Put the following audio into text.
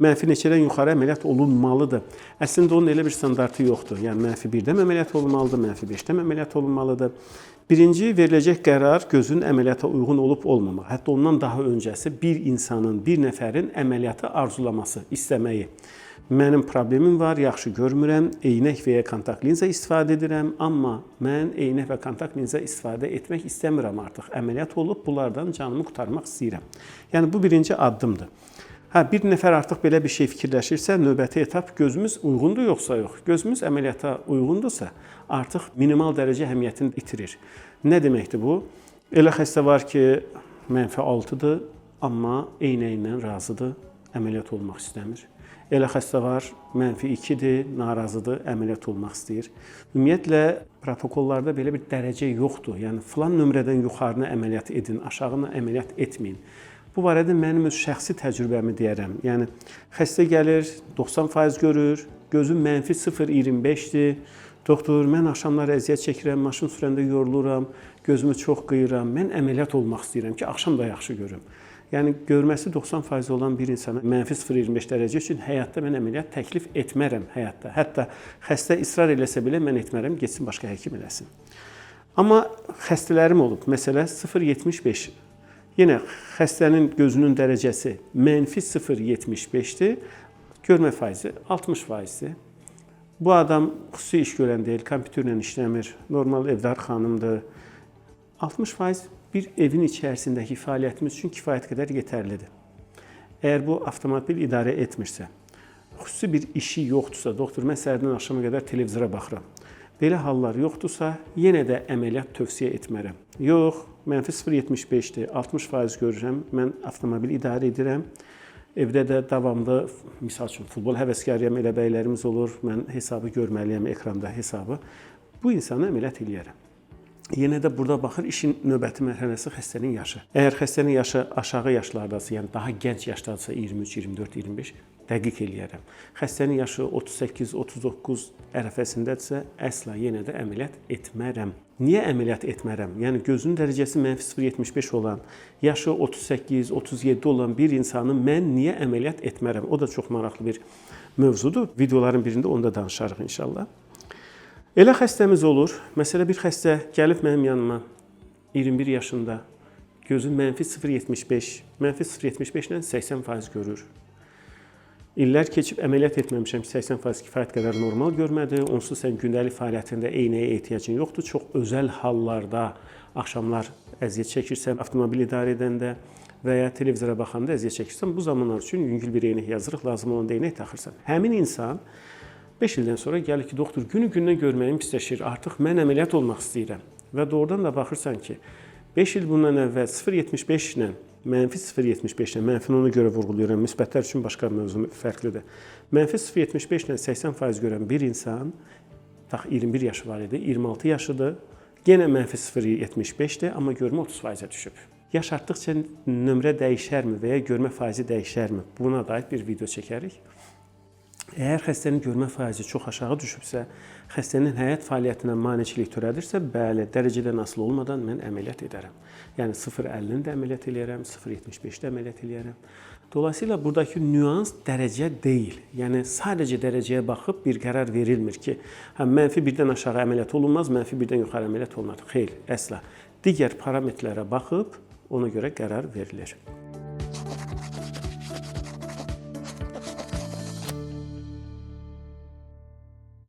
Mənfi neçədən yuxarı əməliyyat olunmalıdır? Əslində onun elə bir standartı yoxdur. Yəni mənfi 1-dən əməliyyat olunmalıdır, mənfi 5-dən əməliyyat olunmalıdır. Birinci veriləcək qərar gözün əməliyyata uyğun olub olmamağı. Hətta ondan daha öncəsi bir insanın, bir nəfərin əməliyyatı arzulaması, istəməyi. Mənim problemim var, yaxşı görmürəm, eynək və ya kontakt linza istifadə edirəm, amma mən eynək və kontakt linza istifadə etmək istəmirəm artıq. Əməliyyat olub bunlardan canımı qurtarmaq istəyirəm. Yəni bu birinci addımdır. Hə, bir nəfər artıq belə bir şey fikirləşirsə, növbəti etap gözümüz uyğundur yoxsa yox? Gözümüz əməliyyata uyğundursa, artıq minimal dərəcə əhəmiyyətini itirir. Nə deməkdir bu? Elə xəstə var ki, mənfi 6-dır, amma eynəyindən razıdır, əməliyyat olmaq istəmir. Elə xəstə var, mənfi 2-dir, narazıdır, əməliyyat olmaq istəyir. Ümumiyyətlə protokollarda belə bir dərəcə yoxdur. Yəni filan nömrədən yuxarını əməliyyat edin, aşağını əməliyyat etməyin. Bu barədə mənim öz şəxsi təcrübəmi deyərəm. Yəni xəstə gəlir, 90% görür, gözü mənfi 0.25-dir. Doktor, mən axşamlar əziyyət çəkirəm, maşın sürəndə yoruluram, gözümü çox qıyıram. Mən əməliyyat olmaq istəyirəm ki, axşam da yaxşı görüm. Yəni görməsi 90% olan bir insana mənfi 0.25 dərəcə üçün həyatda mən əməliyyat təklif etmərəm həyatda. Hətta xəstə israr eləsə belə mən etmərəm, getsin başqa həkim eləsin. Amma xəstələrim olub, məsələ 0.75. Yenə xəstənin gözünün dərəcəsi mənfi 0.75-dir, görmə faizi 60%-dir. Bu adam xüsusi iş görən deyil, kompüterlə işləmir, normal evdar xanımdır. 60% bir evin içərisindəki fəaliyyətimiz üçün kifayət qədər yetərlidir. Əgər bu avtomobil idarə etmirsə, xüsusi bir işi yoxdursa, doktor, mən səhərdən axşama qədər televizora baxıram. Belə hallar yoxdursa, yenə də əməliyyat tövsiyə etmərəm. Yox, mənfi 0.75-dir, 60% görürəm, mən avtomobil idarə edirəm. Evdə də davamlı, misal üçün futbol həvəskarıyam, elə bəylərimiz olur, mən hesabı görməliyəm ekranda hesabı. Bu insanı əməliyyat eləyərəm. Yenə də burada baxır işin növbəti mərhələsi xəstənin yaşı. Əgər xəstənin yaşı aşağı yaşlardadırsa, yəni daha gənc yaşdadırsa 23, 24, 25 dəqiq eləyərəm. Xəstənin yaşı 38, 39 ərəfəsindədirsə, əsla yenə də əməliyyat etmərəm. Niyə əməliyyat etmərəm? Yəni gözünün dərəcəsi mənfi 0.75 olan, yaşı 38, 37 olan bir insanı mən niyə əməliyyat etmərəm? O da çox maraqlı bir mövzudur. Videoların birində onu da danışarıq inşallah. Elə xəstəmiz olur. Məsələ bir xəstə gəlib mənim yanıma 21 yaşında, gözü mənfi 0.75, mənfi 0.75 ilə 80% görür. İllər keçib əməliyyat etməmişəm, 80% kifayət qədər normal görmədi. Onsuz sən gündəlik fəaliyyətində eynəyə ehtiyacın yoxdur. Çox özəl hallarda axşamlar əziyyət çəkirsən, avtomobil idarə edəndə və ya televizora baxanda əziyyət çəkirsən, bu zamanlar üçün yüngül bir eynək yazırıq, lazım olanda eynək taxırsan. Həmin insan 5 ildən sonra gəlir ki, doktor, günü-gündən görməyim pisləşir, artıq mən əməliyyat olmaq istəyirəm. Və doğrudan da baxırsan ki, 5 il bundan əvvəl 0.75 ilə, mənfi 0.75 ilə, mənfini ona görə vurğulayıram, müsbətlər üçün başqa mövzu fərqlidir. Mənfi 0.75 ilə 80% görən bir insan, tutaq 21 yaşı var idi, 26 yaşıdır, yenə mənfi 0.75-dir, amma görmə 30%-ə düşüb. Yaş artdıqca nömrə dəyişərmi və ya görmə faizi dəyişərmi? Buna dair bir video çəkərik. Əgər xəstənin görmə faizi çox aşağı düşübsə, xəstənin həyat fəaliyyətinə maneçilik törədirsə, bəli, dərəcədən asılı olmadan mən əməliyyat edərəm. Yəni 0.50-ni də əməliyyat eləyərəm, 0.75-də də əməliyyat eləyərəm. Dolayısıyla buradakı nüans dərəcə deyil. Yəni sadəcə dərəcəyə baxıb bir qərar verilmir ki, hə mənfi 1-dən aşağı əməliyyat olunmaz, mənfi 1-dən yuxarı əməliyyat olunmaz. Xeyr, əsla. Digər parametrlərə baxıb ona görə qərar verilir.